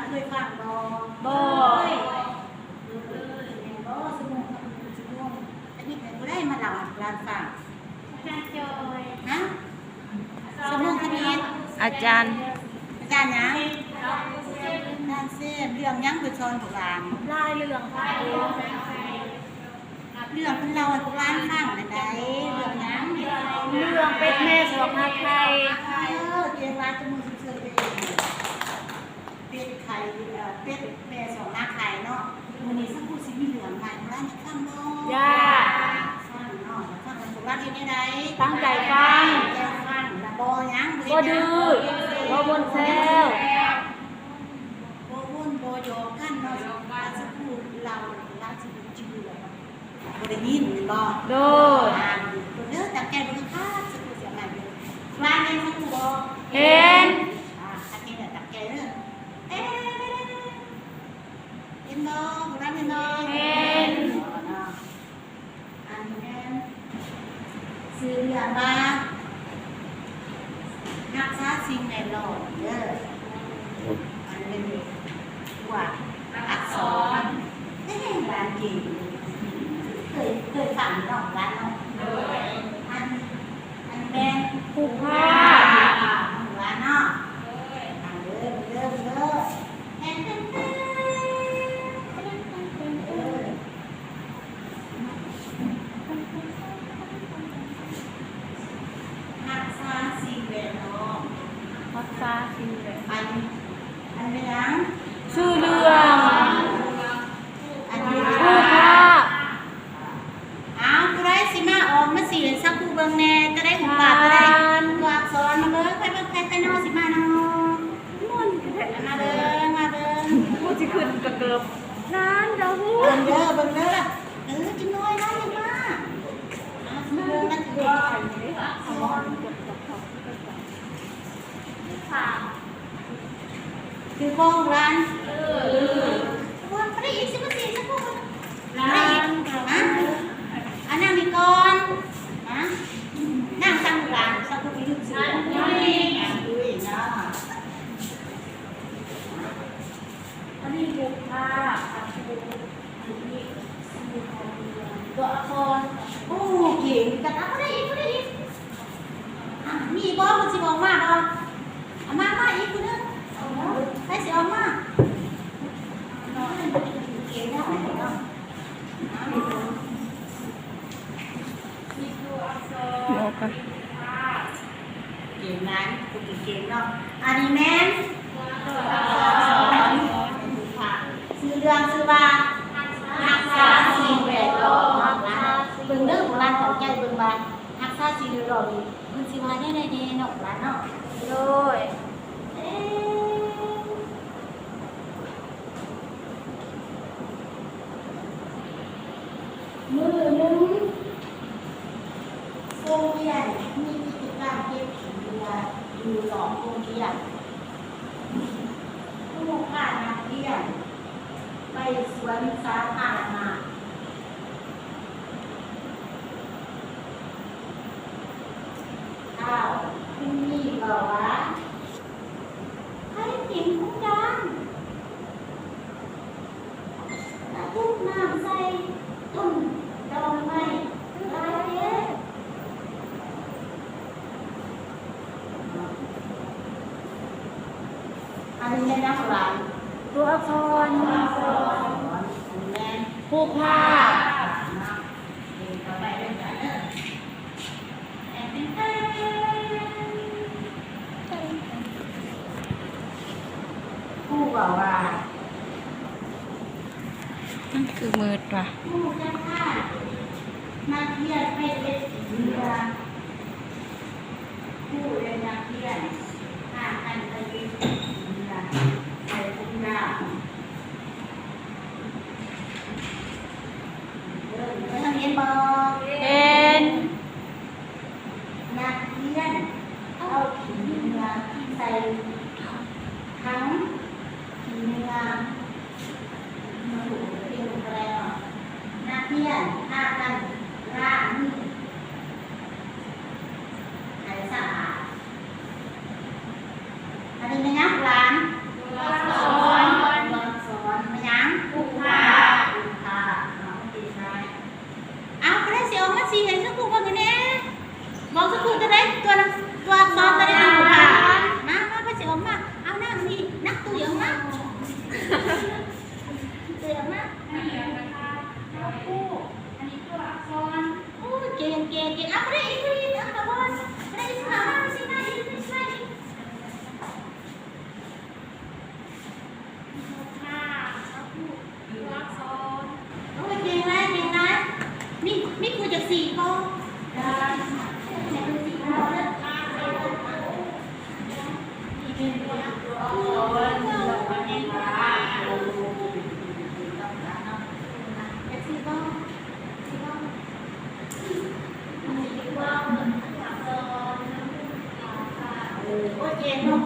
ເຄີຍຟັງບໍ່? ບໍ່. ເອີ ແມ່ນບໍ່? ຊົ່ວໂມງ ຊົ່ວໂມງ ອາທິດໃດຜູ້ໃດມາເລົ່າໃຫ້ຫຼານຟັງ? ອາຈານຈອຍ. ຮະ? ຊົ່ວໂມງອາທິດ? ອາຈານ ອາຈານຫຍັງ? ອາຈານເຊມ. ເລື່ອງຫຍັງເພິ່ນສອນພວກຫຼານ? ຫຼາຍເລື່ອງ. ເລື່ອງເພິ່ນເລົ່າໃຫ້ພວກຫຼານຟັງນັ້ນໃດ? ເລື່ອງຫຍັງ? ເລື່ອງເປັດແມ່ສອກຮັກໄຂ່. ເອີ ເກັ່ງຫຼາຍ ຕົບມືຊົມເຊີຍເລີຍ. ເປັດໄຂ່ ເອີ ເປັດແມ່ສອກຮັກໄຂ່ເນາະ. ມື້ນີ້ສັກຄູຊິມີເລື່ອງໃໝ່ໃຫ້ພວກຫຼານໄດ້ຟັງບໍ່? ຢາກ ຢາກຟັງເນາະ. ຢາກຟັງ ໃຫ້ພວກຫຼານເຮັດແນວໃດ? ຕັ້ງໃຈຟັງ. ຕັ້ງໃຈຟັງ ແລະ ບໍ່ຫຍັງ ບໍ່ດື້ ບໍ່ວົນແຊວ ບໍ່ວົນບໍ່ຢອກກັນເນາະ. ສັກຄູເລົ່າ ພວກຫຼານຊິບໍ່ຈື່ແລ້ວ ບໍ່ໄດ້ຍິນແມ່ນບໍ່? ໂດຍ. ອ່າ ເບິ່ງເດີ ຕັ້ງໃຈເບິ່ງຄັກໆ ສັກຄູຊິເອົາໃໝ່ເດີ. ຫຼານເຫັນສັກຄູບໍ່? ເຫັນ. ອ່າ ຄັນເຫັນແລ້ວຕັ້ງໃຈເດີ. ເຫັນບໍ່? ພວກຫຼານເຫັນບໍ່? ເຫັນ. ເນາະ ອັນນີ້ແມ່ນ ຊື່ເລື່ອງວ່າ ຮັກສາສິ່ງແວດລ້ອມເດີ. ອັນນີ້ເປັນພວກອັກສອນ. ເອີ ຫຼານເກັ່ງ ເຄີຍ ເຄີຍຟັງເນາະ ຫຼານເນາະ. ໂດຍ. ອັນ ອັນແມ່ນຮູບພາບຂອງຫຼານເນາະ. ໂດຍ. ຟັງເດີ ເດີ ເດີ. ແຕ່ນ ແຕ່ນ ແຕ່ນ ເອີ. ຮັກສາສິ່ງແວດລ້ອມ. ຮັກສາສິ່ງແວດ ອັນ ອັນແມ່ນຫຍັງ? ຊື່ເລື່ອງ ອັນນີ້ ຮູບພາບ. ອ້າວ ຜູ້ໃດຊິມາອອກມາຊີ້ໃຫ້ສັກຄູເບິ່ງແດ່? ຕົວໃດຮູບພາບ ຕົວໃດຕົວອັກສອນ? ມາເບິ່ງ ໃຜເບິ່ງ ໃຜ ໃຜເນາະ ຊິມາເນາະ? ມ່ວນແທ້ ມາເບິ່ງ ມາເບິ່ງ. ໂອ້ ຊິຂຶ້ນກະເກີບ ນັ້ນດາວ. ເບິ່ງເດີ ເບິ່ງເດີ. ເອີ ຈັກໜ້ອຍລະຍັງມາ. ເບິ່ງລະຖືກບໍ່? ຖືກບໍ່ຫຼານ? ເອີ ບໍ່ໄດ້ອີກ ຊິມາຊີ້ສັກຄົນ. ຫຼານ ຮະ? ອ່າ ນັ່ງນີ້ກ່ອນ. ຮະ? ນັ່ງທາງຫຼານ ສັກຄົນໄປຢືນຊື່. ອັນນີ້ຮູບພາບ ອັນນີ້ຊື່ຂອງເລື່ອງ ຕົວອັກສອນ. ໂອ້ ເກັ່ງຈັງ. ເອົາ ບໍ່ໄດ້ອີກ ບໍ່ໄດ້ອີກ. ອ່ະ ມີບໍ່? ເພິ່ນຊິອອກມາບໍ່? ເອົາມາ ມາອີກຜູ້ໜຶ່ງ. ໃຜຊິອອກມາ? ເກັ່ງເນາະ ເກັ່ງເນາະ. ເກັ່ງຫຼາຍ ຜູ້ທີ່ເກັ່ງເນາະ. ອັນນີ້ແມ່ນ ຊື່ເລື່ອງຊື່ວ່າ ຮັກສາສິ່ງແວດລ້ອມ. ເບິ່ງເດີ ພວກຫຼານຕັ້ງໃຈເບິ່ງວ່າ ຮັກສາສິ່ງແວດລ້ອມນີ້ ເພິ່ນຊິວ່າແນວໃດແດ່ເນາະ ຫຼານເນາະ. ໂດຍ. ມື້ໜຶ່ງ ໂຮງຮຽນມີກິດຈະກຳເກັບຂີ້ເຫຍື້ອຢູ່ນອກໂຮງຮຽນ. ຄູພານັກຮຽນໄປສວນສາທາລະນະ. ອ້າວ ຄຸນມີເວົ້າວ່າ ໃຜຖິ້ມຖົງຢາງ ແລະ ຕຸກນ້ຳໃສ່ຕົ້ນດອກໄມ້ຫຼາຍແທ້? ອັນນີ້ແມ່ນຫຍັງຫຼາຍ? ຕົວອັກສອນ. ອັນນີ້ແມ່ນຮູບພາບ. ເອີ ຕໍ່ໄປເດີ ຄູເວົ້າວ່າ ມັນຄືມືດວະ? ຄູຈະພານັກຮຽນໄປເກັບຂີ້ເຫຍື້ອ. ຄູ ແລະ ນັກຮຽນ ພາກັນໄປເກັບຂີ້ເຫຍື້ອໃສ່ຖົງຢາງ. ເອີ ເຫັນບໍ່? ເຫັນ. ນັກຮຽນເອົາຂີ້ເຫຍື້ອໃສ່ຖັງຂີ້ເຫຍື້ອ. ນັກຮຽນພາກັນລ້າງມືໃຫ້ສະອາດ. ອັນນີ້ແມ່ນຫຍັງຫຼານ? ຕົວອັກສອນ. ໂອເຄເນາະ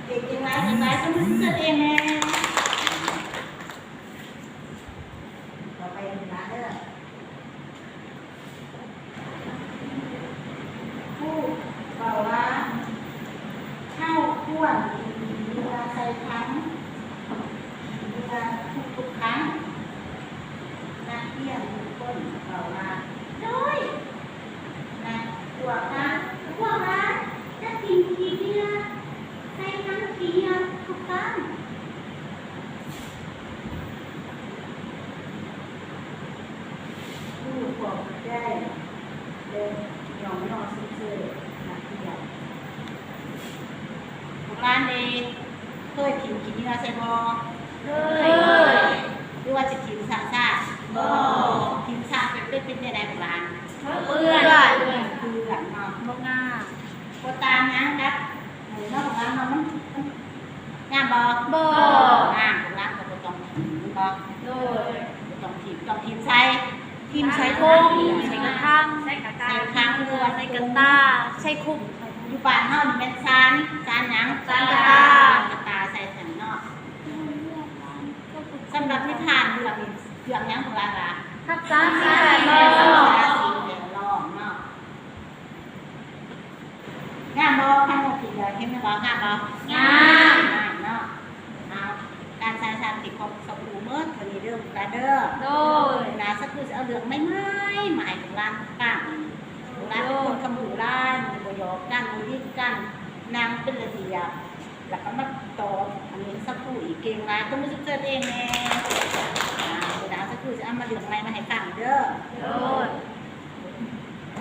ເກັ່ງໆ ຫຼາຍໆ ສົມຊື່ຕົວເອງແດ່. ຕໍ່ໄປເດີຫຼານເດີ. ຄູເວົ້າວ່າ ເຮົາຄວນເມື່ອໃສ່ຖັງ ເມື່ອທຸກໆ ຄັ້ງ. ນັກຮຽນທຸກຄົນເວົ້າວ່າ ໂດຍ. ນະ ພວກຫຼານ ພວກຫຼານຈະຖິ້ມຂີ້ເຫຍື້ອໃສ່ຖັງຂີ້ເຫຍື້ອທຸກຄັ້ງ. ຮູ້ຄວາມເຂົ້າໃຈ ແລະ ຍ້ອງຍໍຊົມເຊີຍນັກຮຽນ. ພວກຫຼານເດ ເຄີຍຖິ້ມຂີ້ເຫຍື້ອໃສ່ບໍ່? ເຄີຍ. ຫຼືວ່າຊິຖິ້ມຊ້າໆ? ບໍ່. ຖິ້ມຊ້າເປັນ ເປັນ ເປັນແນວໃດພວກຫຼານ? ເປື້ອນ. ເປື້ອນເນາະ ບໍ່ງາມ. ບໍ່ຕ່າງຫຍັງກັບ ເອີ ເນາະ ຂອງລາວເນາະ ມັນ ມັນງາມບໍ່? ບໍ່. ງາມ ຂອງລາວກໍບໍ່ຕ້ອງຖິ້ມແມ່ນບໍ່? ໂດຍ. ບໍ່ຕ້ອງຖິ້ມ ຕ້ອງຖິ້ມໃສ່ ຖິ້ມໃສ່ຖົງ ໃສ່ກະຖາງ ໃສ່ກະຖາງ ຫຼືວ່າໃສ່ກະຕ່າ ໃສ່ຄຸມ. ຢູ່ບ້ານເຮົານີ້ແມ່ນຊານ ຊານຫຍັງ? ຊານກະຕ່າ ກະຕ່າໃສ່ຫັ້ນເນາະ. ສຳລັບນິທານເລື່ອງນີ້ ເລື່ອງຫຍັງຂອງລາວລະ? ຮັກສາສິ່ງແວດລ້ອມ ຮັກສາສິ່ງແວດລ້ອມເນາະ. ງາມບໍ່? ຄັນບໍ່ຜິດກໍເຫັນແມ່ນບໍ່? ງາມບໍ່? ງາມ. ງາມເນາະ. ເອົາ ການສາຍສານຕິຂອງສະຄູໝົດເທົ່ານີ້ເດີ ກາເດີ. ໂດຍ. ນາສະຄູຊິເອົາເລື່ອງໃໝ່ໆ ມາໃຫ້ພວກຫຼານຟັງ. ພວກຫຼານເປັນຄົນຄຳຮູ້ຫຼາຍ ບໍ່ຢອກກັນ ບໍ່ຫຍິງກັນ ນັ່ງເປັນລະບຽບ ແລ້ວກໍມາຕອບອັນນີ້ສະຄູອີກ ເກັ່ງຫຼາຍ ຕົບມືຊົມເຊີຍຕົວເອງແດ່. ອາ ດາສະຄູຊິເອົາມາເລື່ອງໃໝ່ມາໃຫ້ຟັງເດີ. ໂດຍ.